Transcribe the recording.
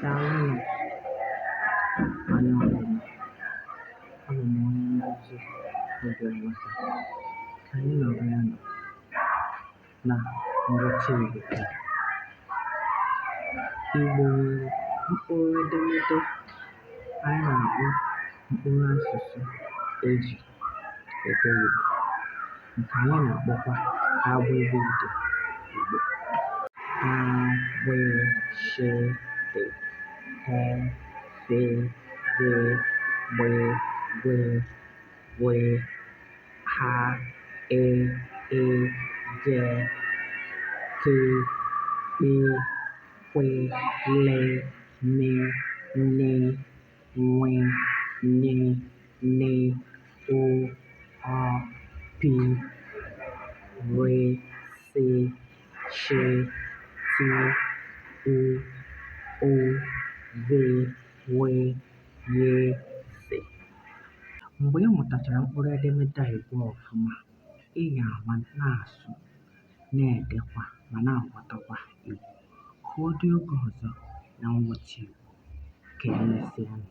Daalụnụ onye ọbụla. Abụ m onye nduzi Obiamaka. Ka anyị nọrịanụ na ngwụcha Igbo taa. Igbo nwere mkpụrụ edemede anyị na-akpọ mkpụrụ asụsụ e ji ede Igbo, nke anyị na-akpọkwa agbịdịdị Igbo. A, B, C, D, E, F, G, B, G, W, H, E, E, J, K, P, Q, L, M, N, W, N, N, O, Ọ, P, R, S, Sh, T, U, O, V, W, Y, Z. Mgbe ị mụtachara mkpụrụ edemede a Igbo ọfụma, ị ga-ama na-asụ, na-edekwa ma na-aghọtakwa Igbo. Ka ọ dị oge ọzọ na ngwụcha Igbo. Ka emesịanụ.